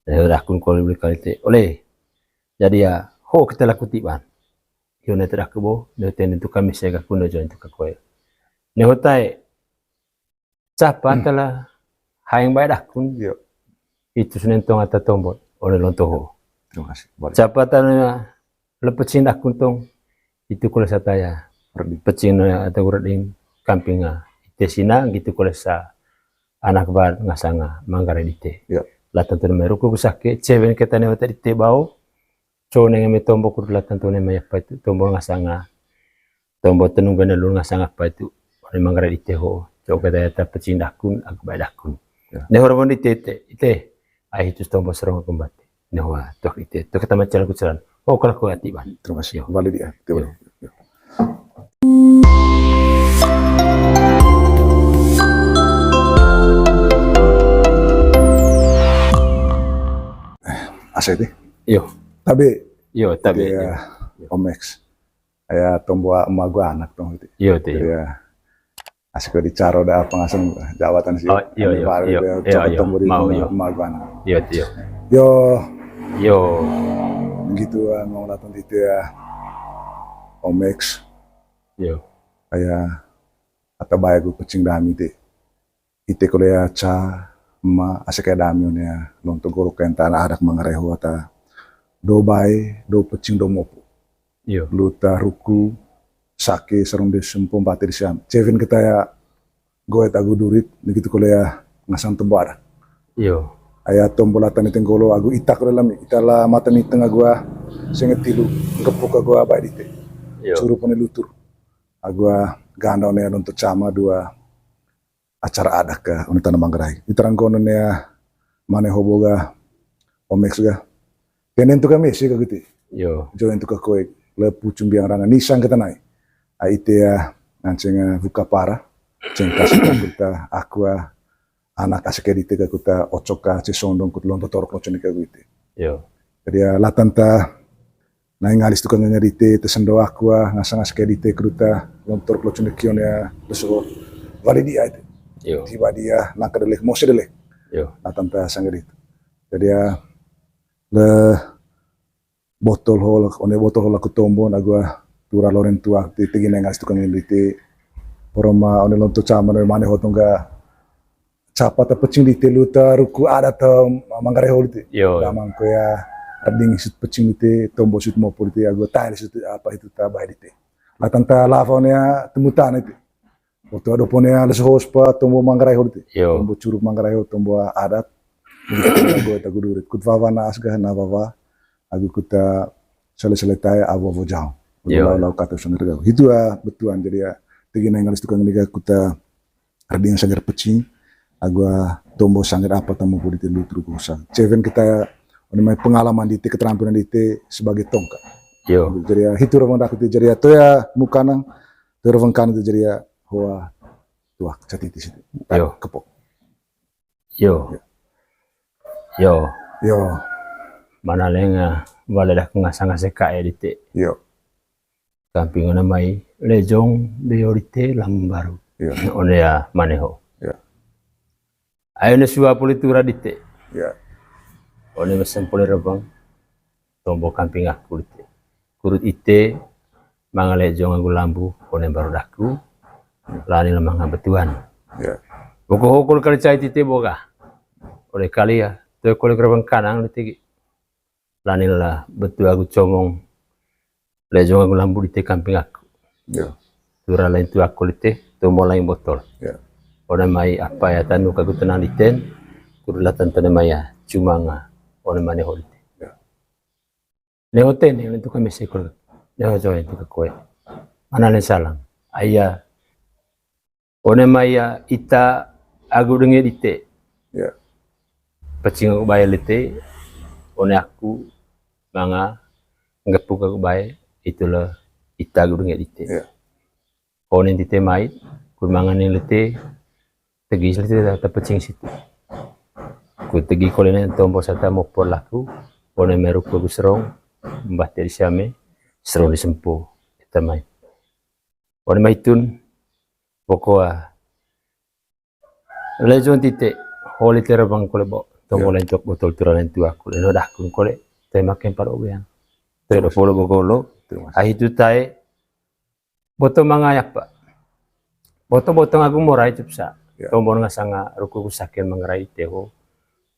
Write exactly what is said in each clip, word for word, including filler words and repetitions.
Neho dakun kole beli kali te. Ole. Jadi ya, ho kita laku tiban. Yo ne terak kebo, ne tenen tu kami sega kuno join tu kakoe. Neho tae, capa tala haeng bae dakun. Yo. Itu senen tong ata tombol, ole lonto ho. Terima kasih. Balik. Capa tala lepecin dakun tong, itu kole sataya. Ready. Pecin, eh, atau ready camping, ah. Ite sina, gitu kole sa anak bar ngasanga Manggarai dite. Yo. Latan tu meruku kusake, cewen ketane wata dite bau, co nenge me tombo kur latan tu ne mai apa itu, tombo ngasanga, tombo tenung bene lun ngasanga apa itu, one Manggarai dite ho, co keta eta pecin dakun, aku bae dakun. Ya. Ne hormon dite, ite, ite, ai hitus tombo serong aku mbate. Ne hoa, tuak ite, tuak keta macam aku celan. Oh, kalau aku hati ban. Terima kasih. Yo. Balik dia. Yo. Yo. Eh, asa itu? Yo. Tabe. Yo, tabe, ya, yo. Om X. Ya, tombo emak gua anak tong itu. Yo, itu, yo. Ya. Asik di caro da pengasem jabatan sih. Oh, yo, yo, yo, yo, yo. Mau, yo. Emak gua anak. Yo, itu, yo. Yo. Yo. Gitu, eh, mau latun itu ya. Om X. Yo. Kayak ata bae gu pecing dami te. Ite kole ya ca, ma, asa kayak dami one ya, lonto golo kayak entah adak Manggarai ho ata. Do bae, do pecing, do mopo. Iyo. Luta ruku, sake, sarung de sempo, mbate de siam. Ceven kita ya, goet agu durit, begitu kole ya, ngasang tombo adak. Iyo. Aya tombo latan ite nggolo agu ita kole lami, ita la mata miteng agu ah, senge tilu, ngepuk agu ah bae dite. Iyo. Surup one lutur. Agu ah, ganda one ya, lonto cama dua, acara adat ka, one tana Manggarai. Ita ranggono ne, mane hobo ga, Om X ga. Tenen tu kami sih ka guti. Yo. Join tu ka koe, lepu cumbiang ranga, nisang kita nai. Ai ite ya, nganceng, eh, buka para, cengkas kita, aku, ah, anak asik edit ka kuta, ocok ka, cesondong kut lonto torok locon ka guti. Yo. Jadi ya, latan ta, nai ngalis tukang ngedite, te sendo aqua, ngasang asik edite, kruta, lontor klocu nekion ya, leso, vali dia itu. Yo. Tiba dia, nangka delek, mose delek. Yo. Latan ta sang edit. Jadi ya, le botol hol, one botol hol aku tombon, agu ah, tura loren tua, ti tegi nai ngalis tukang ngedite. Poroma, one lonto cama, one mane hotong ga, capa ta pecing dite luta ruku adat ta Manggarai ho dite. Yo. Damang ko ya, arding sut pecing dite, tombo sut mopo dite, agu tae sut apa itu ta bae dite. Latan ta lava one ya temutan itu. Waktu ado pone ya leso hos pa tombo Manggarai ho dite. Yo. Tombo curup Manggarai ho, tombo adat. Agu ta agu durit. Kut vava na asga na vava. Agu kuta sele-sele tae avo avo jao. Yo. Lau lau kata sanggar gau. Itu ah betuan jadi ya. Tegi nai ngalis tukang niga kuta arding sanggar pecing, agu ah tombo sanggar apa tamu pudi te lutru kusa. Ceven kita, one mai pengalaman dite, keterampilan dite sebagai tongka. Yo. Jadi ya, hitu ravang daku te jadi ya, to ya mukanang, to ravang kan te jadi ya, hoa tuak catiti situ. Yo. Kepok. Yo. Yo. Yo. Mana lenga, bale dak ngasang ngasek kae dite. Yo. Kamping ona mai lejong de orite lambaru. Iya. One ya maneho. Iya. Ayo ne sua poli tura dite. Iya. One mesem poli rebang. Tombo kamping aku dite. Kurut ite manga lejong agu lambu one baru daku. Lani lemah betuan. Iya. Boko hokol kali cai tite boga. Oleh kali ya. Toe kole rebang kanang dite. Lani la betua agu comong. Lejong agu lambu dite kamping aku. Ya. Tura lain tu aku lite, tombo lain botol. Ya. One mai apa ya tanu kagu tenang diten, kudu latan tane mai ya, cuma nga, one maneho dite. Ya. Neho tene, lentu kami sekol, neho join tu kakoe. Mana len salang, aya, one mai ya ita agu denge dite. Ya. Pecing agu bae lite, one aku manga ngepuk agu bae, itu le ita agu denge dite. Ya. One dite mai, kur manga neng lite, tegi lite ta pecing situ. Ku tegi kole neng tombo sata mopor laku, one meruku agu serong, mbah te di siame, serong di sempo, ita mai. One mai tun, poko ah. Lejong tite, holi te rebang kole bo. Tonggo lain tok botol tura lain tua kole, no dakun kole, tema kempa do bean. Te do polo bogolo, ai hitu tae, boto manga yapa. Boto-boto ngagu morai tupsa. Tombon ngasanga ruku kusaken manggarai teho.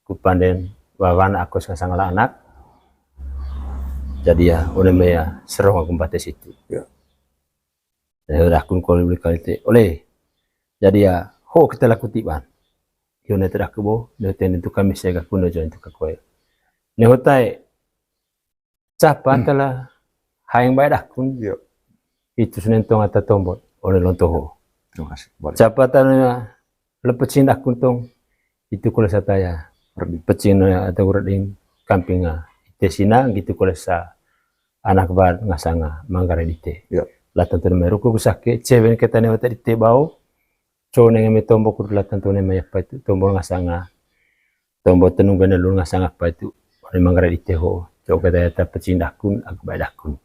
Kupanden wawan akos ngasanga la anak. Jadi ya, one mea serong aku mbate situ. Neho dakun kole beli kali te. Ole. Jadi ya, ho kita laku tiban. Yo ne te daku bo, ne te nentu kami sega kuno join tu kakoe. Neho tae, capa tala haeng bae dakun. Itu senentong ata tombon, ole lontoho. Capa tala lepecin dakun tong, itu kole sataya. Pecin ata ureding kampinga. Ite sina, gitu kole sa anak bat ngasanga manggarai dite. Latan tu nama ruku kusake, cewen ketane wata dite bao, co nenge me tombo kudulatan tu nema yapa itu, tombo ngasanga, tombo tenung bene lun ngasanga apa itu, one manggarai dite ho, co keta yata pecin dakun, aku bae dakun.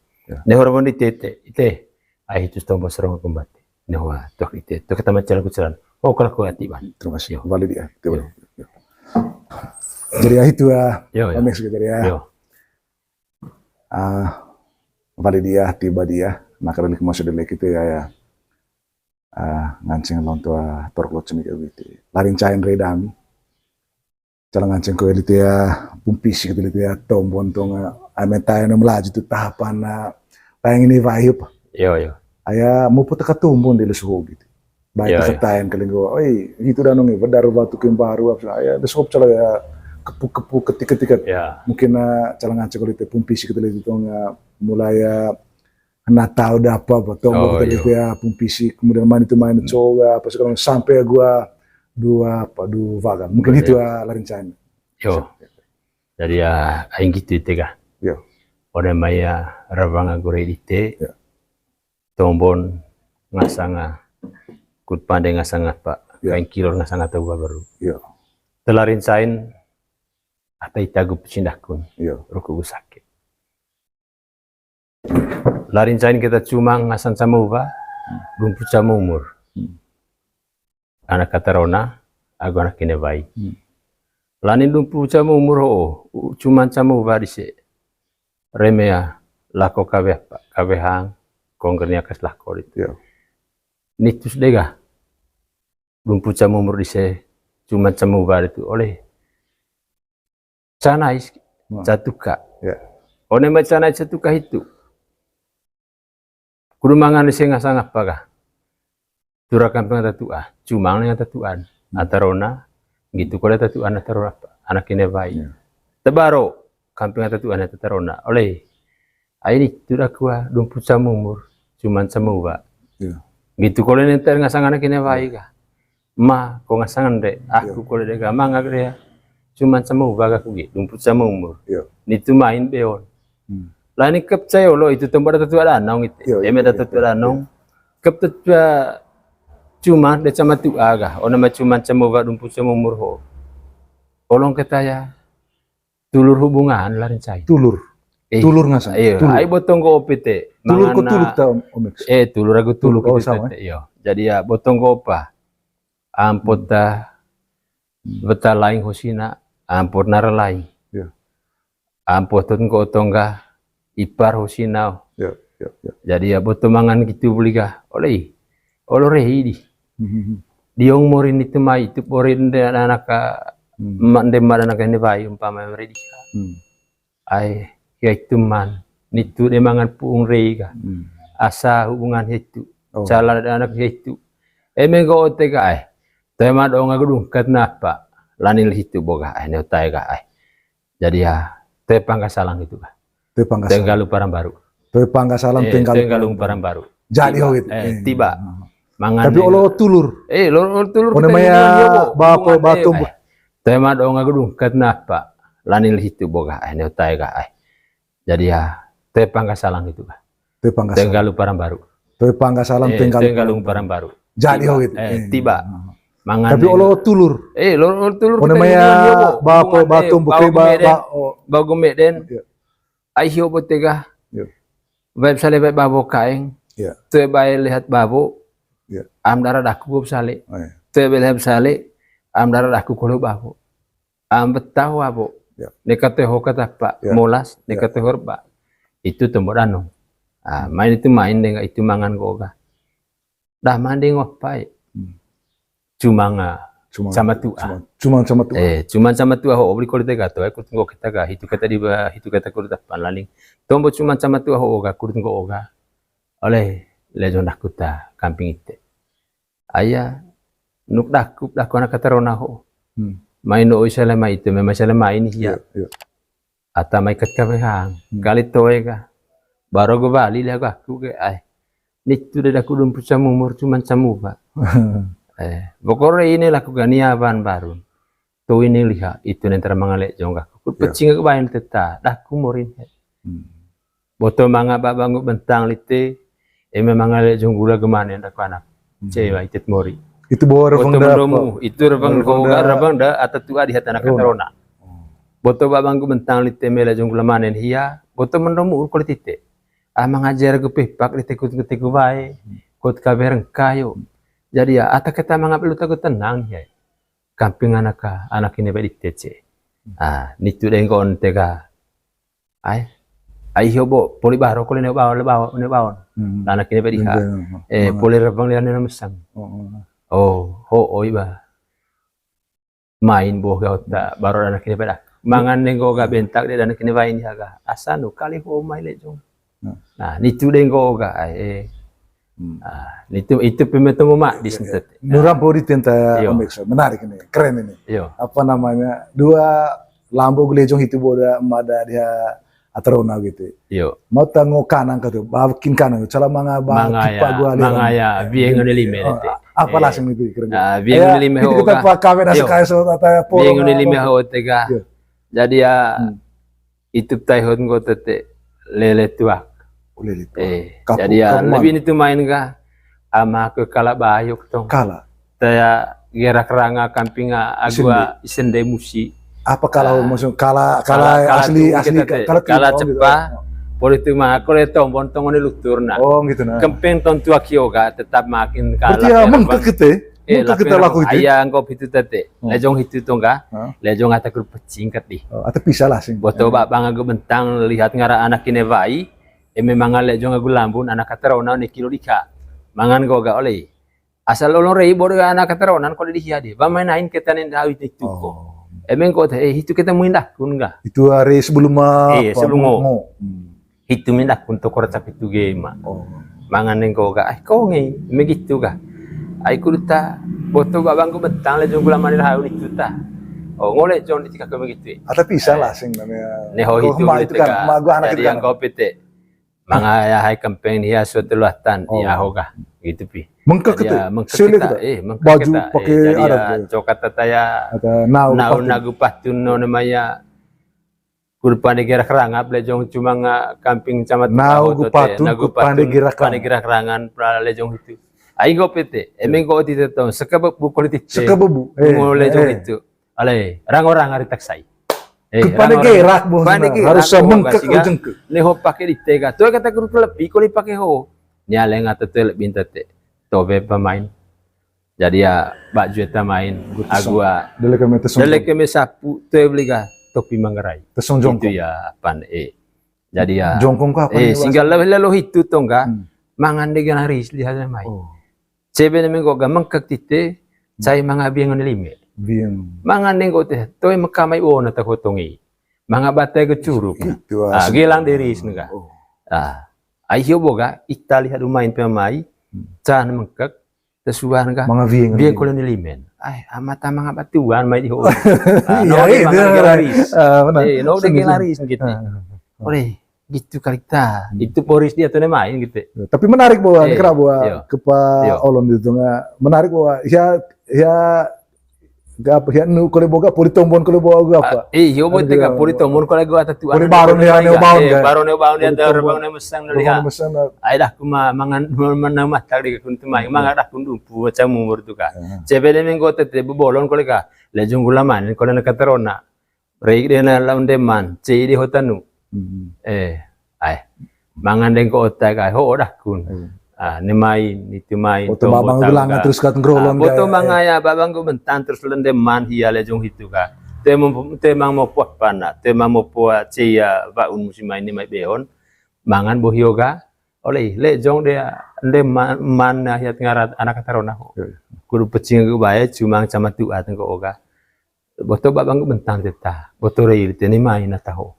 Neho rombon dite, ite, ite, ai hitu tombo serong aku mbate. Neho wa, tok ite, tok keta macal kucelan. Oh, kalau ku ati ban. Terima kasih. Balik dia. Jadi ya itu ya. Yo, yo. Next gitu ya. Yo. Ah, balik dia, tiba dia. Nah, kada lagi masuk dulu kita ya, ya. Ah, nganceng lonto, ah, torok loceng gitu. Larin cain redami. Cala nganceng ko lite ya, pumpisi gitu lite ya, tombon tong, ah, amen tayo melaju tu tahapan, ah, tayang ini vibe. Yo, yo. Aya mau putar katumbon di lesu gitu. Baik, iya, iya. Tayan kalinggo, oi, gitu dah nongi, bedar batu kembaru, apa, aya, lesu cala ya, kepu-kepu, ketik-ketik. Mungkin, ah, cala nganceng ko lite pumpisi gitu lite tong, ah, mulai, ah, Natal da apa, apa, tombol kita gitu ya, pumpisi, kemudian main itu main coba, apa segala macam, sampai gua dua, apa, dua vaga. Mungkin itu ya, larin cain. Yo. Jadi ya, aing gitu ite ga. Yo. Ode maya rawang agore dite. Tombon ngasanga, kut pande ngasanga, Pak. Kain kilor ngasanga tau baru. Yo. Te larin cain, ata ita gu pecin dakun. Yo. Ruku gu sake. Larin cain kita cumang ngasan camauba, dumpu camuumur. Anak katarona, agu anak kine wai. Lanin dumpu camuumur ho, u-, cumang camauba dise. Remea, lako kawe apa, kawe hang, konggernya kas lako ditu. Yo. Nitus dega. Dumpu camuumur dise, cumang camauba ditu. Oleh. Canai, catuka. One mai canai catuka hitu. Kudu mangan dise ngasang apa kah? Tura kamping tatuan, cumang dengan tatuan. Atarona, gitu kole tatuan atarona apa? Anak kine wai. Tebaro, kamping tatuan atarona. Oleh, ai nitu dakua, dumpu camuumur, cumang camauba. Gitu kole nenter ngasang anak kine wai kah? Ma, ko ngasang ande, aku kole dega mangak dea. Cumang camauba aku gi, dumpu camuumur. Nitu main beon. Lani kep cayo lo itu tempat ada tetua danong itu. Eme ada tetua danong. Kep tetua cuma de cama tua ga. Ona ma cumang camauba dumpu camuumur ho. Olong ketaya. Tulur hubungan larin cain. Tulur. Tulur ngasang. Iyo, ai botong ko opite. Tulur ko tuluk ta, Om X? Eh, tulur aku tuluk itu tete, iyo. Jadi ya botong ko opa. Ampot ta, weta laing hosina, ampot nara laing. Ampot tun ko otongga, ipar hosina. Jadi ya botong mangan gitu beli ga. Oleh, olo rehi di. Diong morin itu mai, itu morin de anak ka, ma-, de ma anak ini bayi, umpama mereka. Ai, ya itu man. Nitu de mangan puung rei ka. Asa hubungan itu. Cala de anak itu. Eme go ote ka ai. Tema dong aku dungkat napa. Lanil itu boga ai, ne otai ka ai. Jadi ya, te pangka salang itu ka. Te pangka salang. Tenggalu parang baru. Te pangka salang, tenggalu parang baru. Jadi ho gitu. Eh, tiba. Mangan. Tapi olo tulur. Eh, lo, lo tulur. One maya bapo batum. Tema dong aku dungkat napa. Lanil itu boga ai, ne otai ka ai. Jadi ya, te pangka salang itu ka. Te pangka salang. Tenggalu parang baru. Te pangka salang, tenggalu parang baru. Jadi ho gitu. Eh, tiba. Mangan. Tapi olo tulur. Eh, lo, lo tulur. One maya bapo batum bukai ba, ba, oh. Bagu meden. Ai hio botega. Bae sale bae babo kaeng. Te bae lehat babo. Am dara daku go sale. Te bae lehat sale. Am dara daku kolo babo. Ambet tahu abo. Ya. Neka teho katapa, ya, molas, neka teho reba. Itu tombo danong. Ah, main itu main dengan itu mangan goga. Dah mandi ngopai. Hmm. Cuma nga, cuma, cama tua. Cuma, cuma cama tua. Eh, cuma cama tua ho obli kori tega to, eh, kutunggo kita ga, hitu kata di ba, hitu kata kori tapan laling. Tombo cuma cama tua ho oga, kutunggo oga. Oleh lejon daku ta kamping ite. Aya, nuk daku, daku anak katarona ho. Hmm. Main no oi selama itu, memang selama ini ya. Iya, iya. Ata mai kat kabe hang. Hmm. Kali toe ka. Baru go bali liha aku ke, ai. Nitu de daku dumpu camumur cuman camuba. Eh, bokore ini laku gani aban barun. Tu ini liha, itu nentara mangale jong aku. Kut pecing aku bain teta, daku morin. Hmm. Boto manga ba banggu bentang lite, eme mangale jong gula gemane daku anak. Hmm. Cewa itit mori. Itu bawa rebeng da apa? Itu rebeng da ata tua di hata anak katarona. Oh. Boto ba banggu bentang lite mela jong gula manen hia, boto mendomu ur kulit ite. Ah, mangajar ku pepak di teku-teku bae, hmm, kot kabe rengka yo. Jadi ya, ata keta mangap lu taku tenang ya. Kamping anak ka, anak ini bae di tece. Ah, nitu dengkon tega. Ai, ai hio bo, poli baro kole ne baon, ne baon, ne baon. Hmm. Anak ini bae di ha. Eh, poli rebang lian ne mesang. Oh, oh. Oh, ho, oi ba. Main boh gaut ta, baru anak ini pada. Mangan denggo ga bentak de anak ini bain jaga. Asa nu kali ho mai lejong. Nah, nitu denggo ga, eh. Hmm. Ah, nitu, itu pemeto mo mak di sentet. Nurampo di tenta. Iyo. Menarik ini, keren ini. Iyo. Apa namanya? Dua lambo gelejong itu boda mada dia atarona gitu. Iyo. Mau tango kanang katu, bakin kanang, cala manga ba tipa gua lima. Manga ya, bieng ni lima. Apa lasing itu keren. Ah, bieng ni lima ho. Kita pakai nasi kaya so tata polo. Bieng ni lima ho tega. Iyo. Jadi ya, hmm, itu tai hot nggo tete lele tuak. Oh, lele tuak. Eh, jadi ya, lebih itu main ga ama ke kala bayuk tong. Kala. Taya gerak ranga kamping agu isende musi. Apa kala maksud kala, kala asli, asli kala cepa. Poli tu mako le tombon tongon lutur na. Oh, gitu na. Kempeng ton tuak yoga tetap makin kala. Berarti ya mengkek gitu. Eh, mengkek kita laku itu. Aya nggo pitu tete. Hmm. Lejong hitu tong ga. Lejong ata kur pecing kat di. Oh, ata pisa lah sing. Boto ba bang agu bentang lihat ngara anak kine wai. Eme manga lejong agu lambun anak katarona ne kilo dika. Mangan go ga oleh. Asal olong rei bodo anak katarona ko di hia di. Ba main ain ketanen dawi itu ko. Eme ko teh, eh, itu kita muin dakun ga. Itu hari sebelum, eh, sebelum ngo. Hitu minda kun tokor capi tu ge ma. Oh. Mangan neng ko ga, ai ko nge, me gitu ga. Ai kudu ta, boto ba bangku bentang lejong gula mani hau itu ta. Oh, ngole jon di tika ko me gitu. Ata pisa lah sing namanya. Neho hitu ma itu kan, ma gua anak itu kan. Manga ya hai kempeng dia suatu luatan, ya ho ga. Gitu pi. Mengkek itu. Sulit kita, itu. Eh, mengkek baju kita. Pakai adat ya. Cokat tata ya. Nau nagu patun no namanya. Kudu pande gerak rangap lejong cuma nga kamping camat. Nau gupatun, nagu pande gerak rangan pra lejong itu. Ai go pete, emeng go tite tong, sekabebu kulit tite. Sekabebu. Ngo lejong itu. Ale, rang orang ari taksai. Eh, pande gerak bos. Pande gerak harus mengkek jengke. Neho pake di tega. Tuh kata kudu kelepi kuli pake ho. Nyale ngata tuh lebih tete. Tobe pemain. Jadi ya, baju eta main, agu a. Dele keme tesong. Dele keme sapu, toe beli ga topi Manggarai. Tesong jongkong. Itu ya, pan, eh. Jadi ya, jongkong ko apa eh, singgal lelo hitu tong ga. Hmm. Mangan de gana ris lihat main. Oh. Cebe ne mengko ga mengkek tite, cai manga bieng ne lime. Bieng. Mangan de ngko teh, toe meka mai wona ta kotongi. Manga batai ke curuk. Itu ah, gelang deris ne ga. Oh. Ah. Ai hio boga, ita lihat main pemai, can mengkek, Tesuan kah? Manga bieng. Bieng kole ni limen. Ai, amata manga batuan mai di ho. Ah, no, iya, de iya, manga iya. Gelaris. Ah, benar. Eh, no, de seni, gelaris seni. Gitu. Ah, ah, ah. Oleh, gitu kali ta. Hmm. Itu poris dia tuh main gitu. Tapi menarik bahwa, eh, ini kena bahwa iya. Kepa iya. Olon itu nggak menarik bahwa ya, ya, gak apa ya, nu kole boga, poli tombon kole boga apa? Ah, eh, yo, bote ka, poli tombon kole gua tatu. Poli baron ya, neo baron ya. Baron neo baron ya, baron neo mesang neo liha. Ai dah kuma mangan, manang mata di kun temai, manga dah kun dumpu, macam umur tu ka. Cebe de mengko tete bebolon kole ka, lejong gula manen kole na katerona. Rei de na laun deman, cei de hotanu. Eh, ai. Mangan dengko otak ai, ho dah kun. Ah, ne main, itu main. Foto babang ulang terus kat ngerolon. Foto mangaya babang ku bentan terus lendeman hia lejong hitu ka. Toe mo, toe manga mopo apana, toe manga mopo cia wa'un musi mai ni mai beon. Mangan bo hio ga, ole i, lejong de, nde ma-, mana hiat ngarat anak tarona ho. Kudu pecing gu bae, cuma cama tuat nggo oga. Boto babang bentang teta, boto rei te ni main ataho.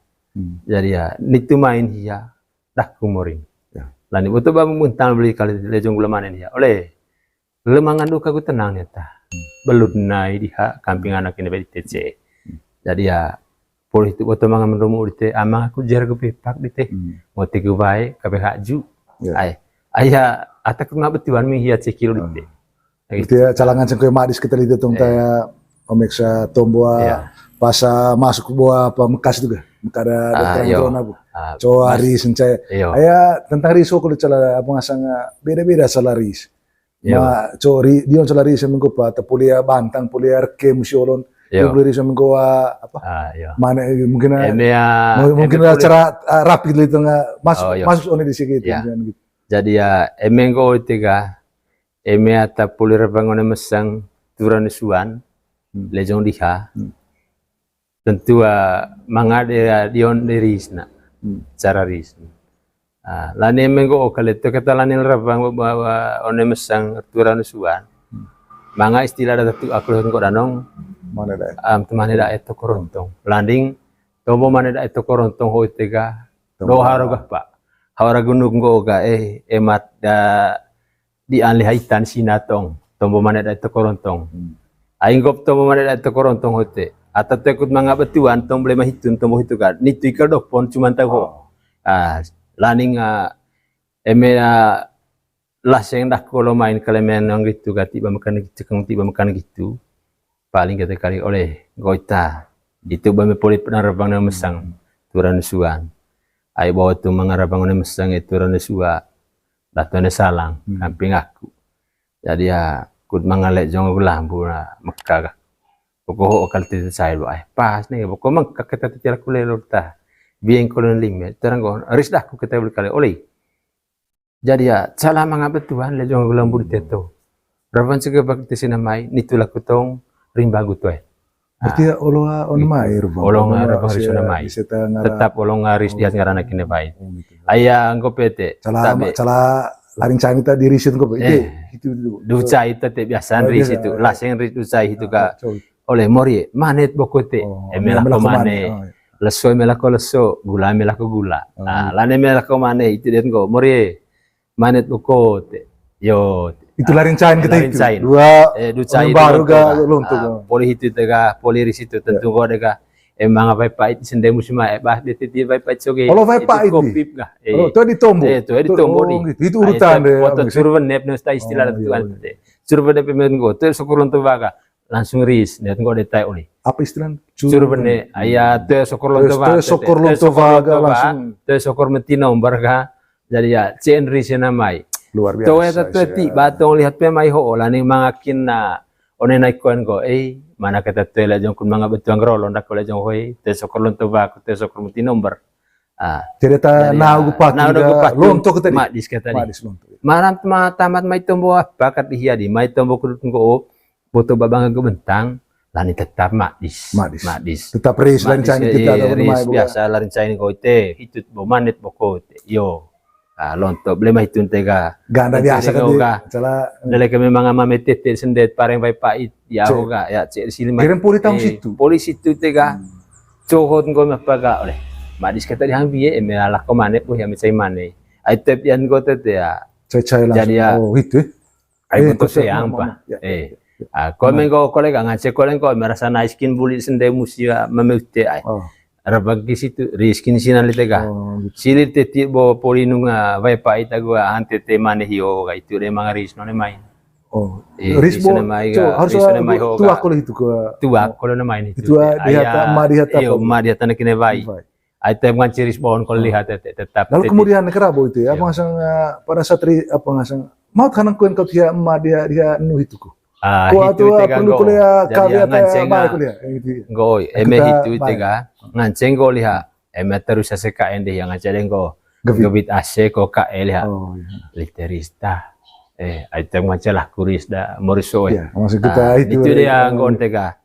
Jadi ya, nitu main hia, daku moring. Lani boto babang bentang beli kali lejong gula manen hia. Ole, lemangan duka gu tenang neta. Belut nai diha, kamping anak ini bedi T C. Jadi ya, poli tu boto mangan mendomu di te, amang aku jer gu pepak di te. Moti gu bae, kabe haju. Ai, aya, atak ma betuan mi hia cekil di te. Gitu ya, calangan sengkoi madis kita lihat tong taya pemiksa tomboa pas masuk boa apa mekas juga. Mekada dokter corona bu. Coa ris encai. Aya tentang ris aku cala apa ngasang beda-beda cala ris. Ma co ri, dion cala ris minggu pa, te pulia bantang, pulia reke musi olon. Dia pulia ris minggu apa? Mana mungkin mungkin cara rapi gitu tengah masuk masuk one di sini gitu. Jadi ya, emeng ko tiga eme ata poli rebang one mesang turan suan lejong diha. Tentu mangade dion de risna cara ris. Lani eme nggo kali tu kata lani rebang bawa one mesang turan suan. Manga istilah data tu aku nggo danong. Mana da? Am temane da eto korontong. Landing tombo mane da eto korontong hoi tega. Do haro gah pa. Hawara gunung nggo ga eh emat da di anli haitan sina tong, tombo mane da eto korontong. Ai nggop tombo mane da eto korontong hote. Ata tekut manga betuan tong bele mahitun tombo hitu kan. Nitu ikel dopon cuman tahu ho. Ah, laning eme laseng dah kolo main kelemen nang gitu gati ba makan gitu cekeng ti ba makan gitu. Paling kata kali oleh goita. Itu ba me poli penerbang na mesang turan suan. Ai bawa tu mangarabang na mesang itu rana sua. Dato ne salang, kamping aku. Jadi ya, kut mangale jong aku lambu na meka ga. Poko ho kal titi sai lo ai. Pas ne, poko mangka keta titi aku lelo ta. Bieng kolon lime, terang go, ris dah aku keta beli kali oleh. Jadi ya, cala manga betuan le jong aku lambu di teto. Raban sege bak tisi namai, nitu laku tong, rimba gu toe. Berarti ya olo on mai rupa. Olo ngarang ris on mai. Tetap olo ngaris dihat ngarana kine bai. Aya nggo pete. Cala cala laring cani ta diri sit nggo pete. Itu itu. Ducai ta te biasa ris itu. Laseng ris ducai itu ka. Oleh mori manet bokote. Eme lako mane. Leso eme lako leso, gula eme lako gula. Lane eme lako mane itu dia nggo mori. Manet boko te. Yo. Itu laring cain kita itu. Dua eh, ducai baru ga lonto. Poli hitu tega, poli ris itu tentu go dega. Emang apa pait sende musim eh bah dia titi apa pait soge. Kalau apa pait kopip ga. Oh, itu di tombo. Eh, itu di tombo ni. Itu urutan deh. Foto surven nep nesta istilah tuan te. Surven nep men go te syukur lonto baga. Langsung ris, net go detai oli. Apa istilah? Surven ne, aya te syukur lonto baga. Te syukur lonto baga langsung. Te syukur menti nomor ga. Jadi ya, C N Ri sena mai. Luar biasa. Toe ta toe ti batong lihat pe mai ho lah ning mangakin na one nai koen ko eh mana kata toe la jongkun manga betuang rolo ndak ko la jong hoi te sokor lonto baku te sokor muti nomber. Ah. Jadi ta nau gupa nau gupa lonto kita di. Madis kata di. Madis lonto. Malam tema tamat mai tombo apa kat di hiadi mai tombo kudut nggo boto babang ke bentang. Lani tetap madis. Madis. Tetap ris lani cani kita ris biasa lani cani ko ite hitut bo manit bo ko ite yo. Ah, lonto bele mah hitun tega. Ganda biasa kan ga. Dele ke memang ama metete sendet pareng pai pait ya ga ya cek sini mah. Kirim poli tang situ. Poli situ tega. Cohot nggo mah paga oleh. Madis kata di hang biye eme alah ko mane boh ya mecai mane. Ai tep yan nggo tete ya. Cai-cai langsung. Jadi ya. Oh, gitu. Ai ko seang pa. Eh. Ah, ko mengko kolega ngance ko lengko merasa naiskin buli sende musia memeute ai. Rabang ki situ riskin sinan lite ga. Sili teti bo poli nunga vai pait agu ante te mane hio ga itu de manga ris none main. Oh. Ris bo harus tuak kalau itu ke. Tuak kalau ne main itu. Itu di hata ma di hata. Iyo ma di hata ne kine vai. Ai tem ngan ciris pohon ko lihat tetap. Lalu kemudian kerabo itu ya, apa ngasang pada saat ri apa ngasang mau kanang kuen kau dia emak dia dia nu itu ku. Ah, itu dia perlu kuliah kawin atau kuliah. Ngoi, eme itu tega nganceng go lihat. Eme terus saseka ende yang nganceng go gebit A C ko ka lihat. Literista. Eh, ai tem nganceng lah kuris da moriso. Ya, maksud kita itu dia nggon tega.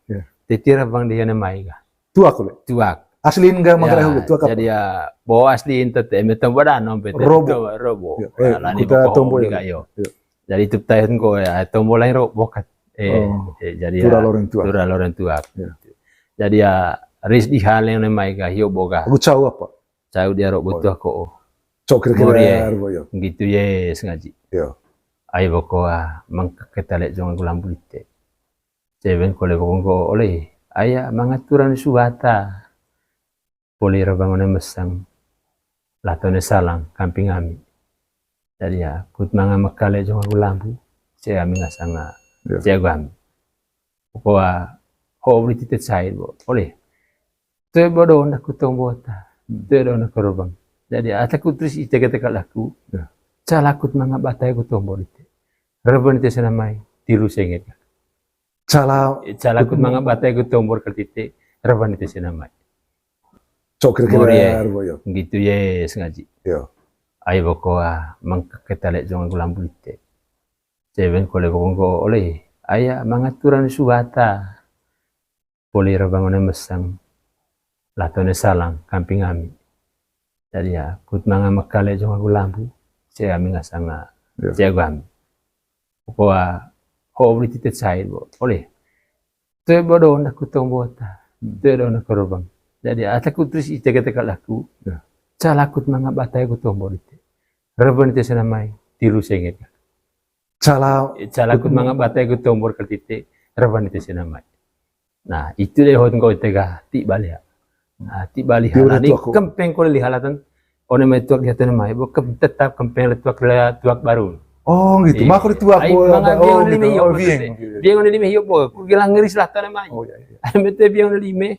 Titi rebang di hene mai ga. Tuak le. Tuak. Aslin ga Manggarai Hulu, tuak apa? Jadi ya, bo aslin tete, eme tombo danom pete. Robo. Tombo, robo. Ya, eh, lani kuta boko tombo ya. Ga, yo. Ya. Jadi itu tahun ko ya, tombo lain robo kat. Eh, oh, eh, jadi tura ya, loren tuak. Tura loren tuak. Ya. Jadi ya, ris di hale ne mai ga, hio boga. Aku cau apa? Cau dia robo tuak ko. Cau kira-kira robo yo. Gitu ye, sengaji. Yo. Ai boko, ah, mangkak keta le jong aku lambu ite. Cewen kole boko nggo ole, aya mangaturan suata. Poli rebang one meseng. Lato ne salang, kamping ami. Jadi ya, kut manga meka le jong aku lambu. Ce ami ngasanga, ya, ce aku ami. Poko wa, ho beli tite cai bo. Ole. Toe bo do nda ku tombo ta. Hmm. Toe do nda ku rebang. Jadi, ata ku terus ite kata kalaku. Ya. Cala kut manga batai ku tombo dite. Rebang ite sena mai, tilu senget. Cala, cala kut manga batai ku tombor kat ite, rebang ite sena mai. Cok kira-kira, ya. Gitu ye, sengaji. Yo. Ai boko, ah, mangkak keta le jong aku lambu ite. Cewen kole boko nggo ole, aya mangaturan suata. Poli rebang one meseng. Lato ne salang, kamping ami. Jadi ya, kut manga meka le jong aku lambu, ce ami ngasanga, ya, ce aku ami. Poko wa, ho beli tite cai bo. Ole. Toe bo do nda ku tombo ta. Hmm. Toe do nda ku rebang. Jadi, ata ku terus ite kata kalaku. Ya. Cala kut manga batai ku tombo dite. Rebang ite sena mai, tilu senget. Cala, cala kut manga batai ku tombor kat ite, rebang ite sena mai. Nah, itu deh hot nggo ite ga, ti bali ya. Nah, ti bali ha. Lani kempeng kole liha latan. One mai tuak liha tane mai, bo kem-, tetap kempeng le tuak, le tuak baru. Oh, gitu. Iya. Mako le tuak. Ai, bo, manga biang oh, one lime gitu. Hio, oh, maksudnya. Biang. Biang one lime hio, bo, ku gelang ngeris lah tane mai. Oh, iya, iya. Ai, mete biang one lime.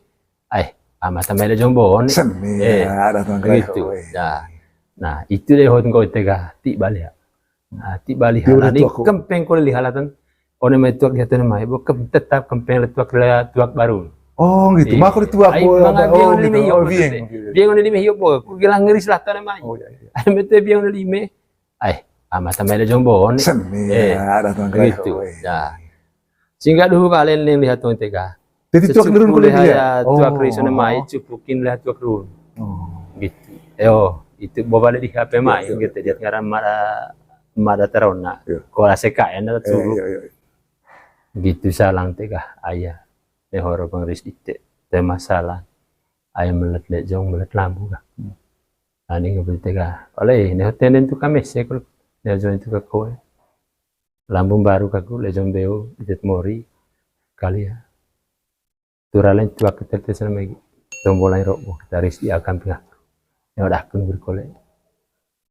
Ai, amata mai le jong bo one. Seni, eh, ada tuang gitu. Nah, nah, itu deh hot nggo ite ga, ti bali ya. Nah, ti bali ha. Lani kempeng kole liha latan. One mai tuak liha tane mai, bo kem-, tetap kempeng le tuak, le tuak baru. Oh, gitu. Iya. Mako le tuak. Ai, bo, manga biang oh, one lime hio, oh, maksudnya. Biang. Biang one lime hio, bo, ku gelang ngeris lah tane mai. Oh, iya, iya. Ai, mete biang one lime. Ai, amata mai le jong bo one. Seni, eh, ada tuang gitu. Nah. Singga duhu balen ling liha tong tega. Jadi tuak nurun kole liha. Tuak ris one mai, cupukin liha tuak run. Oh. Gitu. Yo, itu bo bale di H P mai, gitu. Dia ngaran mada, mada tarona. Iya. Kola C K N ada suruh. Iya, iya, iya. Gitu salang tega, aya. Ne horo pengris ite, te masalah. Aya melet le jong, melet lambu ga. Hmm. Ani ngebel tega. Ole, ne hoten tu kamese kul. Ne jong tu kakoe. Lambu mbaru kaku, le jong beo, itet mori. Kalia. Tura lain tuak kita te sana megi. Tombo lain robo, kita ris di akam pingak. Nyo dakun berkole.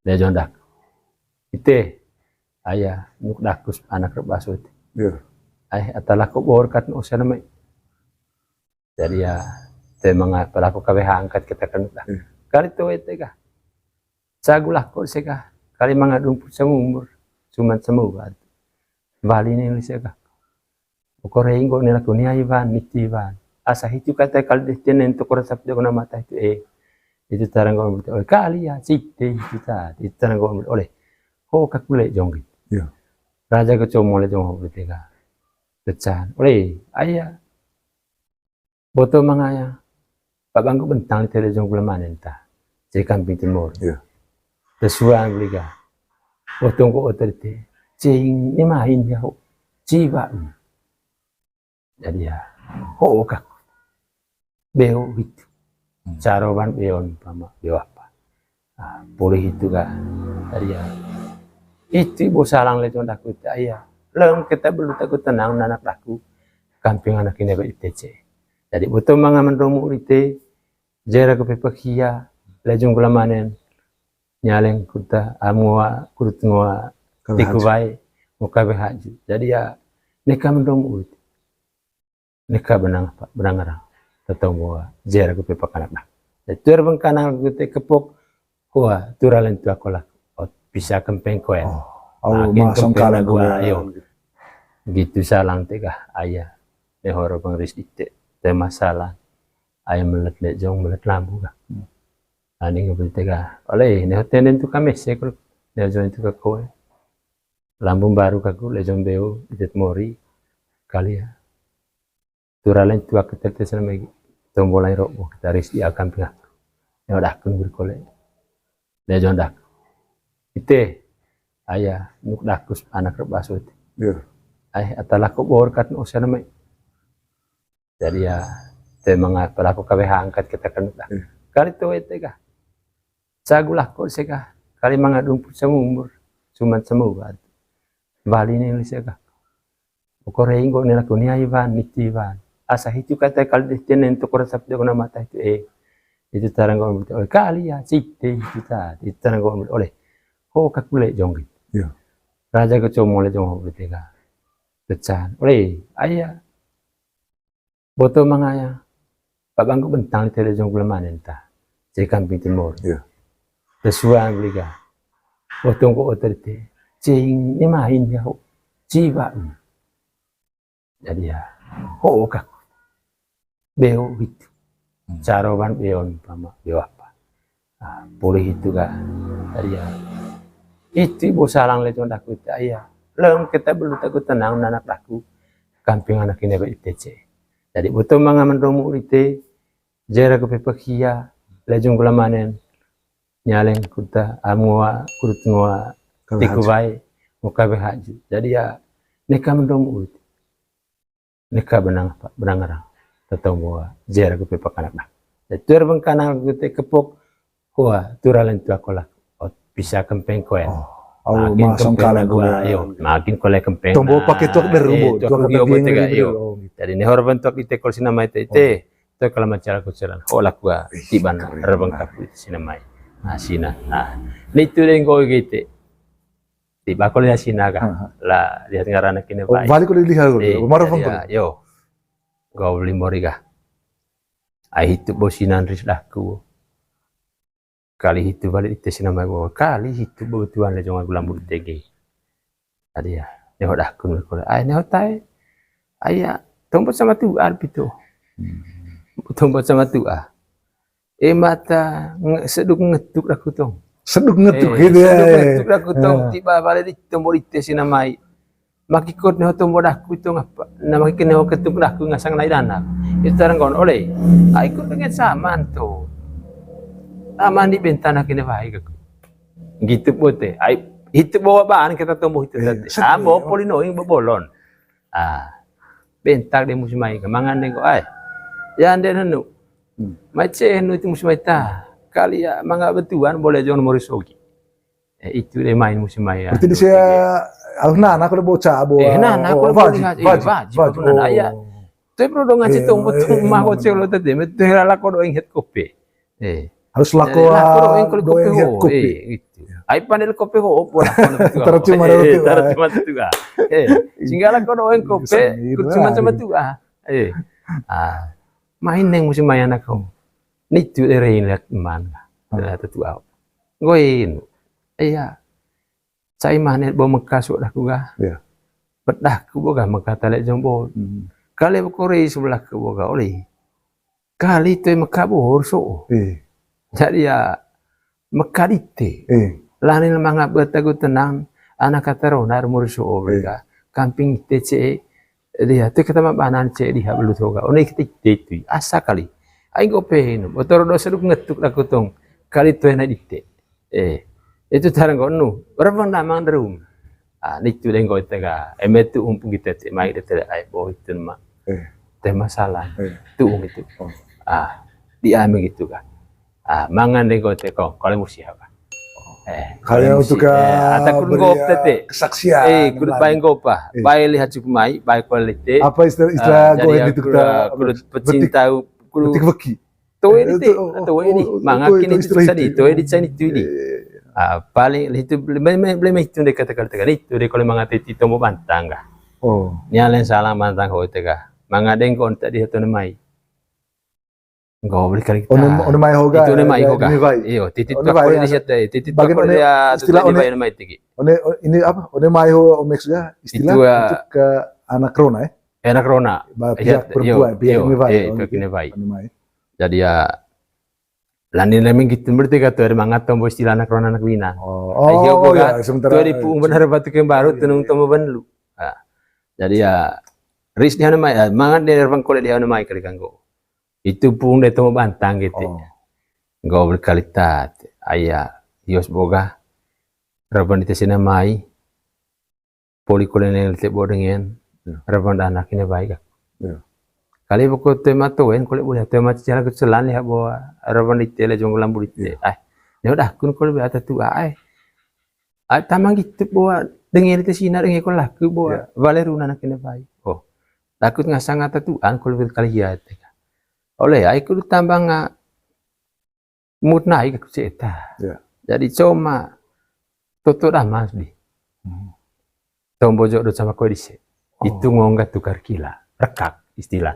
Le jong dak. Ite, aya, nuk dakus anak rebaso ite. Iya. Ai, atala ko bor kat no sana mai. Jadi ya, te manga pelaku K W H angkat kita kan dak. Iya. Kali tu ete ga. Sagulah ko sega. Kali manga dumput sama umur. Cuman sama ubat. Bali ni sega. Ukore inggo ni laku ni ai wan, niti wan. Asa hitu kata kali deh tenen tu kora sap de kona mata hitu, eh. Itu tarang kau mute, oleh kali ya, sip deh itu ta. Itu tarang kau mute, oleh. Ho kakule jonggi. Iya. Raja ke comole jong ho bete ka. Pecahan. Oleh, aya. Boto mangaya. Pak bangku bentang di tele jong gula manen ta. Cek kamping timur. Iya. Tesuan beli ga. Boto ko otor te. Cing ni main ya ho. Ciba. Jadi ya. Ho kak. Beo gitu. Hmm. Caroban beo ni pama. Beo apa? Ah, pulih itu ga. Tadi ya. Itu bo salang le jong daku ita iya. Leng kita belu taku tenang nanak daku. Kamping anak ini ba I T C. Jadi boto manga menromu rite, jera ke pepakia, le jong gula manen, nyaleng kuta, am ngoa, kudut ngoa, tiku bae, muka be haju. Jadi ya, neka menromu rite. Neka benang apa? Benang ngarang. Tetong ngoa, jera ke pepakanak nah. Jadi tuer bengkanang rite kepok, Wah, tura lentu aku lah. Ot, bisa kempeng koen. Oh, au, makin masang kempeng kalang lagu gua, ayo. Gitu salang tega, ayah. Ne horo pengris ite, te masalah. Ayah melet le jong, melet lambu kah. Hmm. Ani ngebel tega. Oleh, ne hoten tu kamese kul. Ne jong tu kakoe. Lambu mbaru kaku, le jong beo, itet mori. Kali ya. Tura lain tua kita te sana megi. Tombo lain robo kita ris di akam pingak. Yang udah akun berkole. Dia jong dak. Ite, aya, nuk dakus anak rebasu ite. Iya. Ai, ata lako bor kat no sana mai. Jadi ya, te manga pelaku kawe angkat kita kan dah. Iya. Kali tu ete kah. Sagu lako sega. Kali manga dumput sama umur. Cuman sama ubat. Bali ni sega. Okore inggo ni laku ni ai wan, niti wan. Asa hitu kata kali deh tenen tu kora sap de kona mata hitu, eh. Itu tarang kau oleh kali ya, cik deh itu ta. Itu tarang kau oleh. Ho kakule jonggi. Iya. Raja ke como le jong ho bertega. Pecahan. Oleh, aya. Boto mangaya. Babangku bentang di tele jong gula manen ta. Jadi kamping timur. Iya. Tesuan beliga. Boto ko otor te. Cing ni main ya ho. Ciba. Jadi ya. Ho kak. Beo hitu. Hmm. Caroban beo pama. Beo apa? Ah, pulih itu ga. Jadi ya. Itu bo salang le jong daku ta iya. Leng kita belu taku tenang anak daku. Kamping anak ini ba itece. Jadi boto manga mendomu ite, jera ke pepekia, lejong gula manen, nyaleng kuta, am ngoa, kudut ngoa, tiku bai, ngoka be haju. Jadi ya, neka mendomu ite. Neka benang apa, benang ngerang. Tetong ngoa, jera ke pepakanak dah. Jadi tuer bengkanang kute kepok, Wah, tura lentua kolak. Ot, bisa kempeng koen. Oh, au, makin ma kempeng songkala lagu, gula, ayo, makin kole kempeng. Tombo pake tuak deru, eh, bo, tuak tuak deru, bo, tega, ayo. Jadi nehor bentuk ite kol sinamai te, ite. Tuak kala macara kuceran. Ho lakua, ih, tiban, keren, rebeng kapu ite sinamai. Nah, sina. Nah, nitu denggo gite. Tiba kol ya sina ka. Aha. La, lihat ngarana kine bai. Oh, balik kol lihat kol. Eh, marah jadi pangkol. Ya, yo. Gau beli mori ka. Ai hitu bo sinan ris daku. Kali hitu balik ite sinamai bo. Kali hitu bo tuan le jongan gula murtege. Tadi ya, neho dakun kole. Ai neho tai. Ai ya, tombot sama tuan pito. Hmm. Tombot sama tuan. Eh, mata nge-, seduk ngetuk daku tong. Seduk ngetuk. Eh, gitu ya. Seduk ngetuk daku tong. Ya. Tiba balik di tombot ite sinamai. Makikot neho tombo daku tong apa. Na makikot neho ketuk daku ngasang nai dana. Itu tarang kawan oleh. Ai ku dengan saman tu. Saman di bentana kene baik aku. Gitu bote. Ai, itu bawa bahan kita tombo itu tadi. Ah, bawa polinoing bawa bolon. Ah. Bentak de musim mai ke mangan dengko ai. Ya ande nenu. Hmm. Mai ce nu itu musim mai ta. Kali ya manga betuan boleh jong mori sogi. Eh, itu de main musim mai ya. Berarti di sia, alus nana aku udah bocah, bo, eh, nana aku udah wajib, wajib, wajib, wajib, oh. Tapi bro dong ngasih tong betul mah kocel lo tadi, betul lako doeng het kopi. Eh. Harus lako doeng kopi ho, eh, gitu. Ai panel kopi ho, opo lako. Tara cuma itu, tara cuma itu ah. Eh, sehingga lako doeng kopi, cuma cuma itu ah. Eh. Ah, main neng musim mai anak kau. Nitu de rein lihat man. Nah, tetu au. Goin. Iya. Cai manet bo Mekah suak daku ga. Iya. Bedah ku bo ga Mekah talek jong bo. Hmm. Kale bo kore sebelah ku bo ga oli. Kali tu Mekah bo so. Iya. Jadi ya Mekah dite. Iya. Lani lemanga betagu tenang anak kata rona rumur so ga. Kamping te ce dia tu kata mabanan ce diha belu toga. One kita itu asa kali. Aing ko pe no. Motor do seduk ngetuk daku tong. Kali tu enak dite. Eh, itu tarang ko nu, orang bang damang derum. Ah, nitu denggo tega, eme tu umpu kita te mai de tele ai bo itu ma. Eh. Te masalah. Eh. Tu um itu. Oh. Ah, di ame gitu kan. Ah, mangan denggo te ko, kalau musi apa? Eh, kalau musi, eh, atakun gop tete. Kesaksian. Eh, kudu paling gopa. Eh. Bai lihat cukup mai, bai kualite. Apa istilah, istilah go itu kita kudu pecinta, kudu Toe di te, toe di. Manga kini tu sadi, toe di sani tu di. Ah, paling itu belum itu de kata kata itu de kalau manga te ti tombo bantang ga. Oh. Nyalen salah bantang ho te ga. Manga dengko onta di hoto mai. Enggak boleh kali kita. One mai ho ga. Itu one mai ho ga. Iyo, titit tak boleh di situ, titit tak boleh ya, istilah one mai tigi. One, ini apa? One mai ho omex ga istilah untuk ke anak rona ya. Anak rona. Pihak perempuan, pihak ini bai. Jadi ya, lani lemeng gitu berarti kata ada mangat tombo istilah anak rona anak bina. Oh, oh, ya, sementara tuh di pung benar batu kembaru tenung tombo benlu. Nah, jadi ya, Ris di hanu mai, ah, mangat de rebang kole di hanu mai kali kanggo. Itu pung de tomo bantang gitu. Oh. Nggo beli kali tat, aya, hios boga, rebang di tesina mai, poli kole ne lite bo dengan, rebang danak ini baik. Kali boko tema toen, kole boleh tema cicala keselan ya bo, rebang di tele jong lambu di te. Ai, ne udah kun kole be ata tua, ai. Ai, tamang gitu bo, dengan di tesina, dengan kole laku bo, bale runa nak ini baik. Oh, takut ngasang ata tuan, kole be kali ya, teka. Oleh, ai, kudu tambang nga, mut naik aku cerita. Jadi coma toto damas di. Tombo jodoh sama koe dise. Itu ngongga tukar kila. Rekak istilah.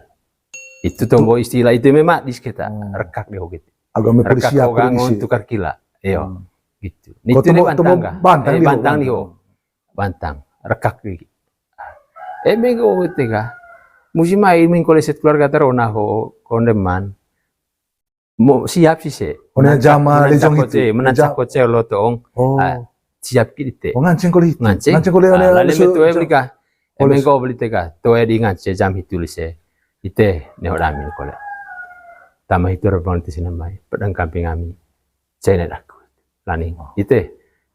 Itu tombo istilah itu memang di kita. Rekak di ho gitu. Agak me polisi rekak aku ho ini ngon sih. Tukar kila. Iyo. Gitu. Itu tombo, bantang tombo kah? Bantang di ho. Bantang. Rekak di. Eh, mengko gitu kah? Musim air mingko leset keluarga terona ho kondeman. Mo siap sih se. One jama lejong itu. Menancak koce lo tong. Oh. Ah, siap ki dite. Oh, nganceng kole itu. Nganceng. Nganceng kole. Ah, lale me toe beli kah? Emeng ko beli teka. Toe di ngance jam hitu lise. Ite, ne ho damin kole. Tama hitu rebang di tesina mai. Pedang kamping ami. Cene daku. Lani. Ite.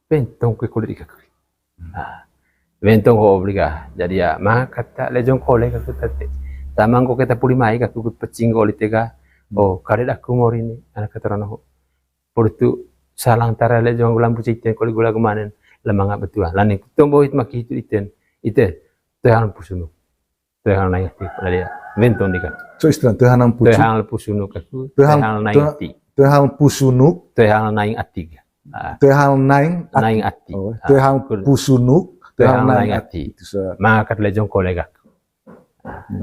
Pentong kue kole di kaku. Nah, wentong ho beli kah. Jadi ya, maka kata lejong kole kaku tate. Tamang ko kita puli mai kaku pecing ko lite kah. Oh, kare daku mori ni, anak kata rono ho. Portu salang tara lejong lampu citen kole gula kemanen. Lemanga betua. Lani tombo hit maki hitu iten. Ite, toe hang pusunuk. Toe hang naing ati, lali ya. Wentong di kan. So istilah, toe hang pusunuk. Toe hang pusunuk kaku. Toe hang naing ati. Toe hang pusunuk. Toe hang naing ati. Ah. Toe hang naing ati. Naing ati. Oh, ah, toe hang pusunuk, toe hang naing ati. Itu sa. Maka lejong kole kaku.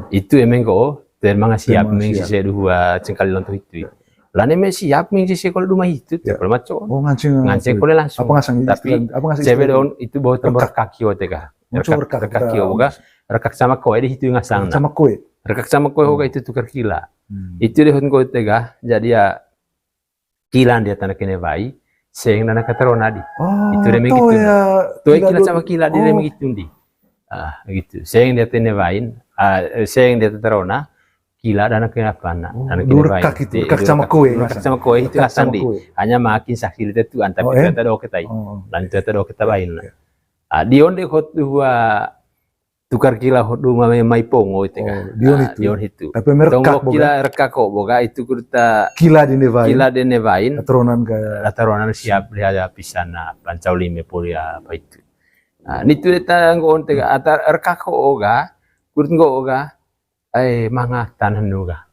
Itu emeng ko, toe manga siap meng sise dua cengkali lonto itu. Lani me siap meng sise kole duma itu, toe kole maco. Oh, nganceng. Nganceng kole langsung. Apa ngasang istilah, apa ngasang istilah? Cewek dong itu bawa tombor kaki ho teka. Rekak, rekak kio boga, rekak sama koe di hitu ngasang. Rekak sama koe. Rekak sama koe ho ka itu tukar kila. Itu de hot ko tega, jadi ya kila dia tanda kene wai, seng dana katarona di. Itu de me gitu. Toe kila sama kila di de me gitu di. Ah, gitu. Seng dia tene wain, ah, seng dia tatarona, kila dana kene apa na. Dana kene wain. Rekak itu, rekak sama koe. Rekak sama koe itu ngasang di. Hanya makin saksi lite tuan, tapi toe tado ketai. Lan toe tado keta wain. Ah, dion de hot dua tukar kila hot duma mai pongo itu kan. Dion itu. Dion itu. Tapi me rekak boga. Kila rekak ko boga itu kudu ta kila dene wain. Kila dene wain. Taronan ka. Taronan siap lihat ya pisana pancau lime poli apa itu. Nah, nitu de ta nggo on tega ata rekak ko oga, kudu nggo oga. Ai, manga tanah nu ga.